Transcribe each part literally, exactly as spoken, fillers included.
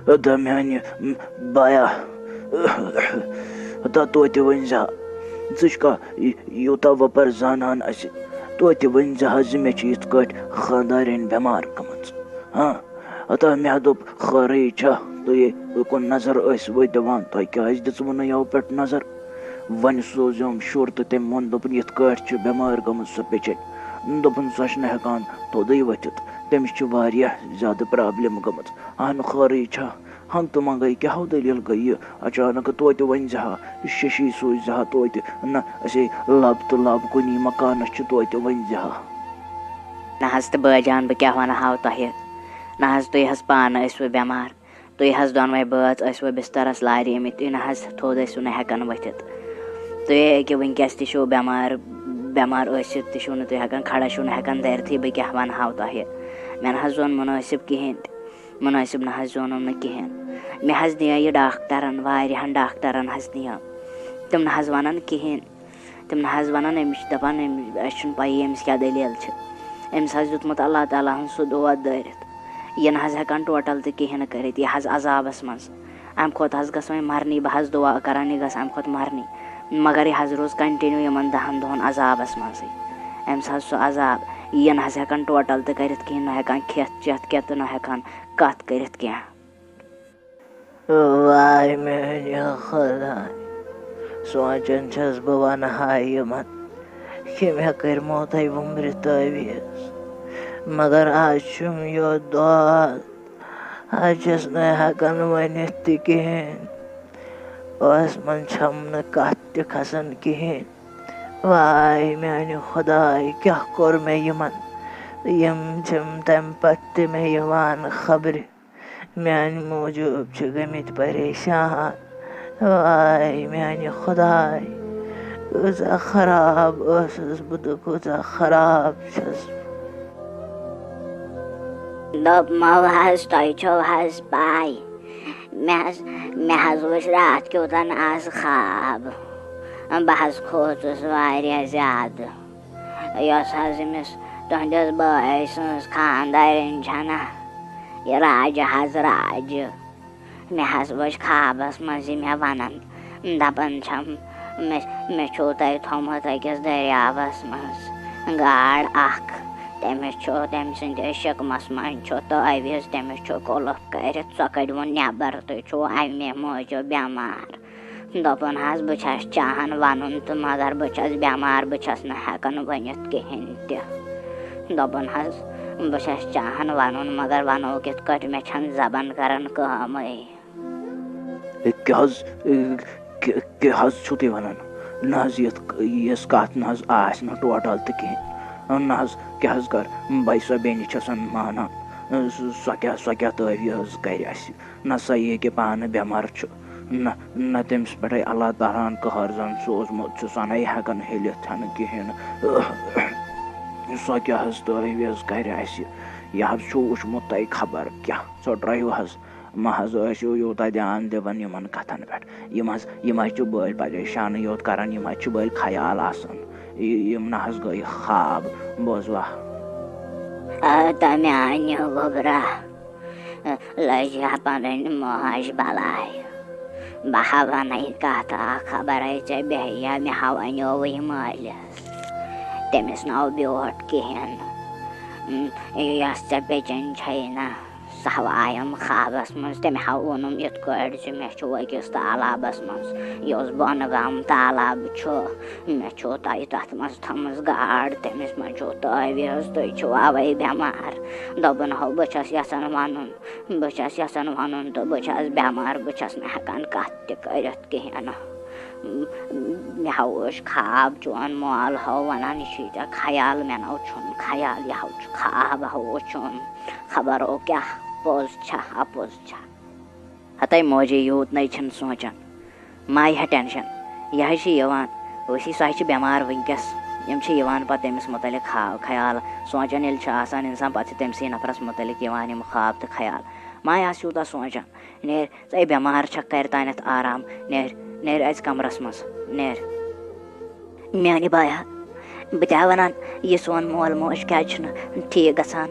ہتا میانہِ بایا، ہتا توتہِ ؤنۍ زِ ہا، ژٕ چھُکھا یوٗتاہ وۄپر زانان اَسہِ؟ توتہِ ؤنۍ زِ ہا زِ مےٚ چھِ یِتھ کٲٹھۍ خانٛدارِنۍ بٮ۪مار گٔمٕژ۔ ہاں، ہتا مےٚ دوٚپ، خٲرٕے چھا؟ تُہۍ کُن نظر ٲسوٕ دِوان، تۄہہِ کیٛازِ دِژوٕ نہٕ یَوٕ پٮ۪ٹھ نظر؟ وۄنۍ سوٗزیوم شُر تہٕ تٔمۍ ووٚن، دوٚپُن، یِتھ کٲٹھۍ چھِ بٮ۪مار گٔمٕژ سۄ پیچھَنۍ۔ دوٚپُن، سۄ چھِ نہٕ ہٮ۪کان تھوٚدُے ؤتھِتھ، تٔمِس چھِ واریاہ زیادٕ پرابلم گٔمٕژ۔ اہنُو، خٲرٕے چھا؟ ہنٛگتہٕ منٛگَے کیٛاہ ہو دٔلیٖل گٔیہِ؟ اچانک توتہِ ؤنۍ زِ ہا، شیشی سوٗزۍ زِ ہا توتہِ۔ نہ، أسے لب تہٕ لب کُنی مکانس چھِ توتہِ ؤنۍ زِ ہا۔ نہ حظ تہٕ بٲے جان، بہٕ کیٛاہ وَنہٕ ہاو تۄہہِ؟ نہ حظ، تُہۍ حظ پانہٕ ٲسوٕ بٮ۪مار۔ تُہۍ حظ دۄنوَے بٲژ ٲسوٕ بِستَرَس لاریمٕتۍ، تُہۍ نہ حظ تھوٚد ٲسِو نہٕ ہٮ۪کان ؤتھِتھ۔ تُہۍ أکیٛاہ وٕنکٮ۪س تہِ چھِو بٮ۪مار، بٮ۪مار ٲسِتھ تہِ چھِو نہٕ تُہۍ ہٮ۪کان، کھڑا چھِو نہٕ ہٮ۪کان دٲرتھٕے، بہٕ کیٛاہ وَنہٕ ہاو تۄہہِ؟ مےٚ نہ حظ زون مُنٲسِب کِہیٖنۍ تہِ، مُنٲسِب نہ حظ زونُم نہٕ کِہیٖنۍ۔ مےٚ حظ نِیے یہِ ڈاکٹرَن، واریاہَن ڈاکٹرَن حظ نِیے۔ تِم نہ حظ وَنان کِہیٖنۍ۔ تِم نہ حظ وَنان، أمِس چھِ دَپان، أمِس، اَسہِ چھُنہٕ پَیی أمِس کیٛاہ دٔلیٖل چھِ۔ أمِس حظ دیُتمُت اللہ تعالیٰ ہَن سُہ دود دٲرِتھ۔ یہِ نہ حظ ہٮ۪کان ٹوٹَل تہِ کِہیٖنۍ نہٕ کٔرِتھ، یہِ حظ عذابَس منٛز۔ اَمہِ کھۄتہٕ حظ گژھِ وۄنۍ مَرنی، بہٕ حظ دُعا کَران، یہِ گژھِ اَمہِ کھۄتہٕ مَرنی۔ مگر یہِ حظ روٗز continue یِمَن دَہَن دۄہَن عذابَس منٛزٕے۔ أمِس حظ سُہ عذاب، یہِ نہ حظ ہٮ۪کان ٹوٹَل تہِ کٔرِتھ کِہیٖنۍ، نہ ہٮ۪کان کھٮ۪تھ چٮ۪تھ کینٛہہ تہٕ نہ ہٮ۪کان کَتھ کٔرِتھ کینٛہہ۔ واے میٛانہِ خۄداے، سونٛچان چھَس بہٕ وَنہٕ ہا یِمَن کہِ مےٚ کٔرۍ موتَے وُمرِ تعویٖذ، مگر آز چھُم یوت دود، آز چھَس نہٕ ہٮ۪کان ؤنِتھ تہِ کِہیٖنۍ۔ ٲس منٛز چھَم نہٕ کَتھ تہِ کھَسان کِہیٖنۍ۔ واے میٛانہِ خۄداے، کیٛاہ کوٚر مےٚ یِمَن؟ یِم چھِم تَمہِ پَتہٕ تہِ مےٚ یِوان خبرِ۔ میٛانہِ موٗجوٗب چھِ گٔمٕتۍ پریشان۔ واے میٛانہِ خۄداے، کۭژاہ خراب ٲسٕس بہٕ تہٕ کۭژاہ خراب چھَس بہٕ۔ دوٚپمو حظ، تۄہہِ چھو حظ پَے، مےٚ حظ، مےٚ حظ وٕچھ راتھ کیُتھ آز خواب۔ بہٕ حظ کھوٗژُس واریاہ زیادٕ۔ یۄس حظ أمِس تُہٕنٛدِس بٲے سٕنٛز خانٛدارِنۍ چھَنا، یہِ راجہِ حظ راجہِ۔ مےٚ حظ وٕچھ خوابَس منٛز یہِ مےٚ وَنان، دَپان چھَم، مےٚ، مےٚ چھُو تۄہہِ تھوٚمُت أکِس دٔریاوَس منٛز گاڈ اَکھ، تٔمِس چھُ، تٔمۍ سٕنٛدِس شِکمَس منٛز چھُ تٲویٖز، تٔمِس چھُ قُلُف کٔرِتھ، سۄ کٔڑۍوُن نٮ۪بَر، تُہۍ چھُو اَمے موٗجوٗب بٮ۪مار۔ دوٚپُن حظ، بہٕ چھَس چاہان وَنُن تہٕ مگر بہٕ چھَس بٮ۪مار، بہٕ چھَس نہٕ ہٮ۪کان ؤنِتھ کِہیٖنۍ تہِ۔ دوٚپُن حظ، بہٕ چھَس چاہان وَنُن مگر وَنو کِتھ کٲٹھۍ، مےٚ چھَنہٕ زبان کَران کٲمٕے۔ ہے، کیٛاہ حظ، ہے، کیٛاہ، کیٛاہ حظ چھِو تُہۍ وَنان؟ نہ حظ، یَتھ، یِژھ کَتھ نہ حظ آسہِ نہٕ ٹوٹَل تہِ کِہیٖنۍ۔ نہ حظ، کیٛاہ حظ کَر، بَے سۄ بیٚنہِ چھَسَن مانان۔ سۄ کیٛاہ، سۄ کیٛاہ تٲویٖز کَرِ اَسہِ؟ نہ سا یہِ کہِ پانہٕ بٮ۪مار چھُ، نہ، نہ تٔمِس پٮ۪ٹھَے اللہ تعالیٰ ہَن قہر زَن سوٗزمُت چھُ، سۄ نَے ہٮ۪کَن ہیٚلِتھ ہٮ۪نہٕ کِہیٖنۍ۔ سۄ کیٛاہ حظ تٲویٖز کَرِ اَسہِ؟ یہِ حظ چھُ وٕچھمُت تۄہہِ خبر کیٛاہ، ژٔٹرٲیِو حظ۔ مہ حظ ٲسِو یوٗتاہ دیان دِوان یِمَن کَتھَن پٮ۪ٹھ۔ یِم حظ، یِم حظ چھِ بٔلۍ پریشانٕے یوت کَران، یِم حظ چھِ بٔلۍ خیال آسان۔ یہِ، یِم نہ حظ گٔے خواب، بوزوا؟ آ، تہٕ میٛانہِ گوٚبرا، لٔج ہا پَنٕنۍ موج بَلاے۔ بہٕ ہا وَنَے کَتھ اَکھ، خبرَے ژےٚ بیٚہہِ یا مےٚ ہا وَنیووُے مٲلِس۔ تٔمِس نہ آو بیوٹھ کِہیٖنۍ۔ یۄس ژےٚ بیٚچَن چھَے نہ، سۄ ہا آیَم خوابَس منٛز، تٔمۍ ہا ووٚنُم یِتھ کٲٹھۍ زِ مےٚ چھُ أکِس تالابَس منٛز، یُس بۄنہٕ گام تالاب چھُ، مےٚ چھُو تۄہہِ تَتھ منٛز تھٲومٕژ گاڈ، تٔمِس منٛز چھُو تٲویٖز، تُہۍ چھِو اَوَے بٮ۪مار۔ دوٚپُن ہو، بہٕ چھَس یَژھان وَنُن، بہٕ چھَس یَژھان وَنُن تہٕ بہٕ چھَس بٮ۪مار، بہٕ چھَس نہٕ ہٮ۪کان کَتھ تہِ کٔرِتھ کِہیٖنۍ نہٕ۔ مےٚ ہا وٕچھ خواب، چون مول ہو وَنان، یہِ چھُے ژےٚ خیال، مےٚ نَو چھُنہٕ خیال، یہِ ہو چھُ خواب ہو وٕچھُن۔ خبر او کیٛاہ پوٚز چھا، اَپوٚز چھا۔ ہَتَے موجی یوٗت نَے چھِنہٕ سونٛچان۔ مہ ہےٚ ٹٮ۪نشَن، یہِ حظ چھِ یِوان۔ وٕچھی، سۄ حظ چھِ بٮ۪مار وٕنکٮ۪س۔ یِم چھِ یِوان پَتہٕ تٔمِس مُتعلِق خا-، خیال سونٛچان ییٚلہِ چھُ آسان اِنسان، پَتہٕ چھِ تٔمۍ سٕے نفرَس مُتعلِق یِوان یِم خواب تہٕ خیال۔ مہ آس یوٗتاہ سونٛچان۔ نیر، ژٕ ہے بٮ۪مار چھَکھ، کَرِ تانٮ۪تھ آرام۔ نیر، نیر اَژِ کَمرَس منٛز، نیر۔ میٛانہِ بایا، بہٕ تہِ ہا وَنان، یہِ سون مول موج کیٛازِ چھُنہٕ ٹھیٖک گژھان؟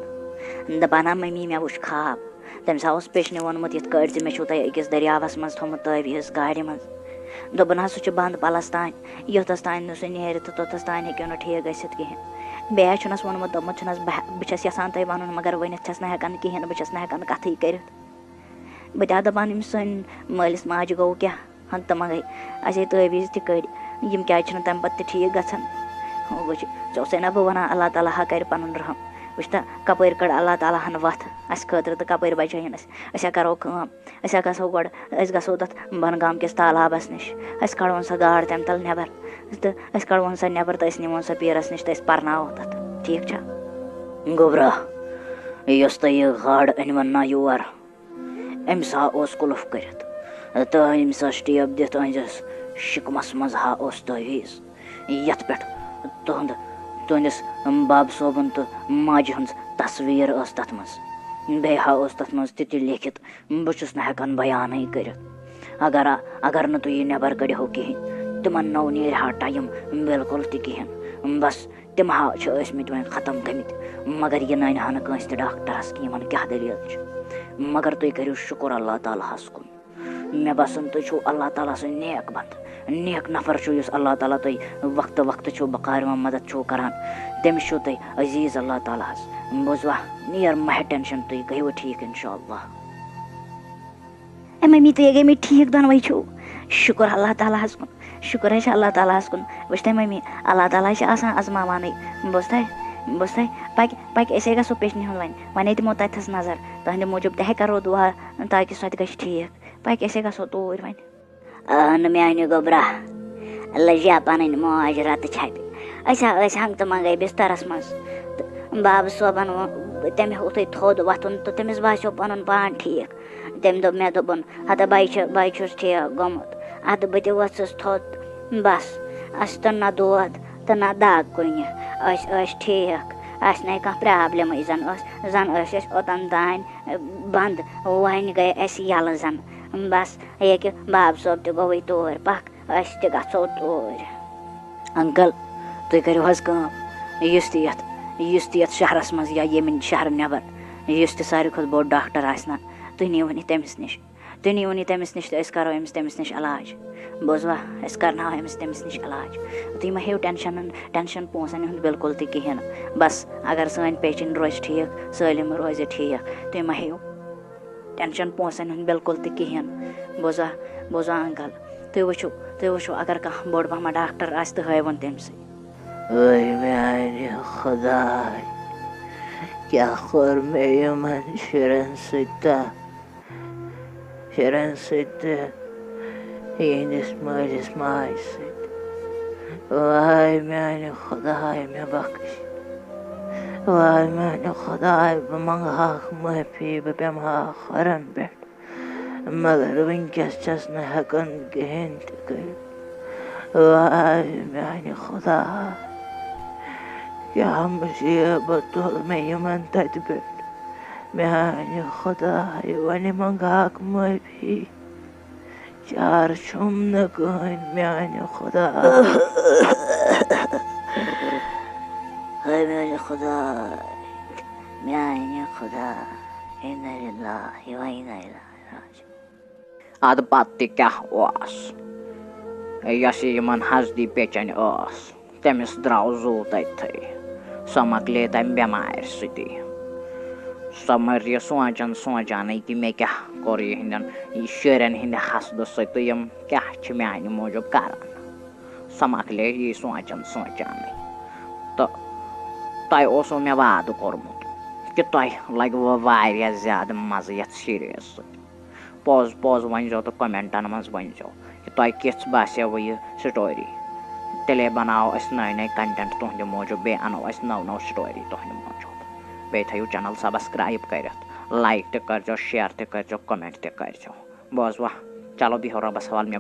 دَپان ہا، مٔمی، مےٚ وٕچھ خواب۔ تٔمِس ہا اوس پیچنہِ ووٚنمُت یِتھ کٲٹھۍ زِ مےٚ چھُو تۄہہِ أکِس دٔریاوَس منٛز تھوٚمُت تٲویٖز گاڑِ منٛز۔ دوٚپُن حظ سُہ چھُ بنٛد پَلَس تام، یوٚتَس تام نہٕ سُہ نیرِ تہٕ توٚتَس تام ہیٚکِو نہٕ ٹھیٖک گٔژھِتھ کِہیٖنۍ۔ بیٚیہِ حظ چھُنَس ووٚنمُت، دوٚپمُت چھُنَس بہٕ بہٕ چھَس یَژھان تۄہہِ وَنُن، مگر ؤنِتھ چھَس نہٕ ہٮ۪کان کِہیٖنۍ، بہٕ چھَس نہٕ ہٮ۪کان کَتھٕے کٔرِتھ۔ بہٕ تہِ ہا دَپان أمِس سٲنۍ مٲلِس ماجہِ گوٚو کیٛاہ، ہَن تہٕ منٛگَے اَسے تٲویٖز تہِ کٔڑۍ، یِم کیٛازِ چھِنہٕ تَمہِ پَتہٕ تہِ ٹھیٖک گژھان؟ وٕچھ، ژےٚ اوسَے نہ بہٕ وَنان اللہ تعالیٰ ہا کَرِ پَنُن رحم۔ وٕچھ تہٕ کَپٲرۍ کٔڑ اللہ تعالیٰ ہَن وَتھ اَسہِ خٲطرٕ تہٕ کَپٲرۍ بَچٲیِن اَسہِ۔ أسۍ ہا کَرو کٲم، أسۍ ہا گژھو گۄڈٕ، أسۍ گژھو تَتھ بۄنہٕ گامہٕ کِس تالابَس نِش، أسۍ کَڑون سۄ گاڈ تَمہِ تَل نٮ۪بَر تہٕ أسۍ کَڑون سۄ نٮ۪بَر تہٕ أسۍ نِمون سۄ پیٖرَس نِش تہٕ أسۍ پَرناوو تَتھ، ٹھیٖک چھا؟ گوٚبرا، یۄس تۄہہِ یہِ گاڈ أنۍ وَن نا یور، أمِس ہا اوس قُلُف کٔرِتھ تہٕ أمِس ٲس ٹیپ دِتھ أہٕنٛدِس شِکمَس منٛز ہا اوس تٲویٖز، یَتھ پٮ۪ٹھ تُہُنٛد، تُہٕنٛدِس بَب صٲبُن تہٕ ماجہِ ہٕنٛز تصویٖر ٲس تَتھ منٛز۔ بیٚیہِ ہا اوس تَتھ منٛز تہِ تہِ لیکھِتھ، بہٕ چھُس نہٕ ہٮ۪کان بیانٕے کٔرِتھ۔ اگر، اگر نہٕ تُہۍ یہِ نٮ۪بَر کٔڑِہو کِہیٖنۍ، تِمَن نو نیرِ ہا ٹایم بِلکُل تہِ کِہیٖنۍ۔ بَس، تِم ہا چھِ ٲسۍ مٕتۍ وۄنۍ ختم گٔمٕتۍ، مگر یہِ نَنہِ ہا نہٕ کٲنٛسہِ تہِ ڈاکٹرَس کہِ یِمَن کیٛاہ دٔلیٖل چھِ۔ مگر تُہۍ کٔرِو شُکُر اللہ تعالیٰ ہَس کُن۔ مےٚ باسان، تُہۍ چھِو اللہ تعالیٰ سٕنٛدۍ نیک بنٛدٕ، نیک نفر چھِو، یُس اللہ تعالیٰ تُہۍ وقتہٕ وقتہٕ چھِو بکارِ یِوان، مدد چھِو کران۔ تٔمِس چھِو تُہۍ عزیٖز اللہ تعالیٰ ہَس۔ بوٗزوا؟ نیر مہ ہےٚ ٹٮ۪نشَن، تُہۍ گٔیوٕ ٹھیٖک اِنشاء اللہ۔ اے مٔمی، تُہۍ گٔے مےٚ ٹھیٖک، دۄنوَے چھِو۔ شُکُر اللہ تعالیٰ ہَس کُن، شُکُر حظ چھِ اللہ تعالیٰ ہَس کُن۔ وٕچھ تۄہہِ مٔمی، اللہ تعالیٰ چھِ آسان آزماوانٕے۔ بوٗز تۄہہِ، بوٗز تۄہہِ، پَکہِ، پَکہِ أسے گژھو پیچنہِ ہُنٛد وۄنۍ، وۄنۍ ہے دِمو تَتہِ تھَس نظر، تُہٕنٛدِ موٗجوٗب تہِ ہے کَرو دُعا، تاکہِ سۄ تہِ گژھِ ٹھیٖک۔ پَکہِ أسے گژھو توٗرۍ وۄنۍ۔ اہن میانہِ گوٚبرا، لٔجیا پنٕنۍ موج رتہٕ چھپہِ۔ أسۍ ہا ٲسۍ ہنٛگتہٕ منٛگے بسترس منٛز تہٕ بابہٕ صٲبن ووٚن، تٔمۍ ہیوٚتُے تھوٚد وۄتھُن تہٕ تٔمِس باسیو پنُن پان ٹھیٖک۔ تٔمۍ دوٚپ، مےٚ دوٚپُن، ہتہٕ بَے چھُ، بَے چھُس ٹھیٖک گوٚمُت۔ ادٕ بہٕ تہِ ؤژھٕس تھوٚد۔ بس، اسہِ تہٕ نہ دود تہٕ نہ دگ کُنہِ۔ أسۍ ٲسۍ ٹھیٖک، اسہِ نے کانٛہہ پرابلمٕے زن ٲس، زن ٲسۍ أسۍ اوٚتن تام بنٛد، وۄنۍ گٔے اسہِ یلہٕ زن۔ بس، ییٚکہِ باب صٲب تہِ گوٚوٕے توٗرۍ، پکھ، أسۍ تہِ گژھو توٗرۍ۔ انکل، تُہۍ کٔرِو حظ کٲم، یُس تہِ یتھ، یُس تہِ یتھ شہرس منٛز یا ییٚمہِ شہرٕ نٮ۪بر یُس تہِ ساروی کھۄتہٕ بوٚڑ ڈاکٹر آسہِ نا، تُہۍ نِیوُن یہِ تٔمِس نِش۔ تُہۍ نِیوُن یہِ تٔمِس نِش تہٕ أسۍ کرو أمِس، تٔمِس نِش علاج۔ بوٗزوا؟ أسۍ کرناوو أمِس تٔمِس نِش علاج۔ تُہۍ مہ ہیٚیِو ٹٮ۪نشن، ٹٮ۪نشن پونٛسن ہُنٛد بِلکُل تہِ کِہیٖنۍ۔ بس، اگر سٲنۍ پیچن روزِ ٹھیٖک، سٲلِم روزِ ٹھیٖک، تُہۍ مہ ہیٚیِو ٹٮ۪نشن پونٛسن ہُنٛد بِلکُل تہِ کِہیٖنۍ۔ بوٗزوا؟ بوٗزوا انکل؟ تُہۍ وٕچھِو، تُہۍ وٕچھِو، اگر کانٛہہ بوٚڑ پہمہ ڈاکٹر آسہِ تہٕ ہٲوُن تٔمۍ سٕے۔ اے میانہِ خداے، کیٛاہ کوٚر مےٚ یِمن شُرٮ۪ن سۭتۍ تہٕ شُرٮ۪ن سۭتۍ تہٕ یِہنٛدِس مٲلِس ماجہِ سۭتۍ؟ واے میانہِ خداے، مےٚ بخش۔ واے میانہِ خداے، بہٕ منٛگہٕ ہاکھ معٲفی، بہٕ بیٚہمہٕ ہاکھ کھۄرن پٮ۪ٹھ۔ مگر وٕنکیٚس چھَس نہٕ ہٮ۪کان کِہیٖنۍ تہِ کٔرِتھ۔ واے میانہِ خدا، کیٛاہ مُصیٖبت تُل مےٚ یِمن تَتہِ پٮ۪ٹھ۔ میانہِ خدایہِ، وۄنۍ منٛگاکھ معٲفی۔ چارٕ چھُم نہٕ کٕہٕنۍ، میانہِ خدا۔ ہے میانہِ خدا، میانہِ خدا، اِنَّا لِلّٰہِ وَ اِنَّا اِلَیْهِ راجِعُونَ۔ اَدٕ پَتہٕ تہِ کیٛاہ اوس؟ یۄس یہِ یِمَن حسدی پیچَنۍ ٲس، تٔمِس درٛاو زُو تٔتھٕے۔ سۄ مۄکلے تَمہِ بٮ۪مارِ سۭتی۔ سۄ مٔر یہِ سونٛچان سونٛچانٕے کہِ مےٚ کیٛاہ کوٚر یِہِنٛدٮ۪ن، یہِ شُرٮ۪ن ہِنٛدِ حسدٕ سۭتۍ تہٕ یِم کیٛاہ چھِ میٛانہِ موٗجوٗب کَران۔ سۄ مۄکلے یی سونٛچان سونٛچانٕے۔ تہٕ تۄہہِ اوسوُ مےٚ وعدٕ کوٚرمُت کہِ تۄہہِ لَگِوُ واریاہ زیادٕ مَزٕ یَتھ سیٖریٖز سۭتۍ۔ پوٚز پوٚز ؤنۍزیو تہٕ کمنٹن منٛز ؤنۍزیو کہِ تۄہہِ کِژھ باسیوٕ یہِ story۔ تیٚلے بناوو أسۍ نٔے نٔے content تُہنٛدِ موٗجوٗب، بیٚیہِ اَنو أسۍ نٔو نٔو story تُہنٛدِ موٗجوٗب۔ بیٚیہِ تھٲیِو channel subscribe کٔرِتھ، like تہِ کٔرۍزیو، share تہِ کٔرۍزیو، comment تہِ کٔرۍزیو۔ بوزوا؟ چلو بِہِو رۄبَس حوالہٕ، مےٚ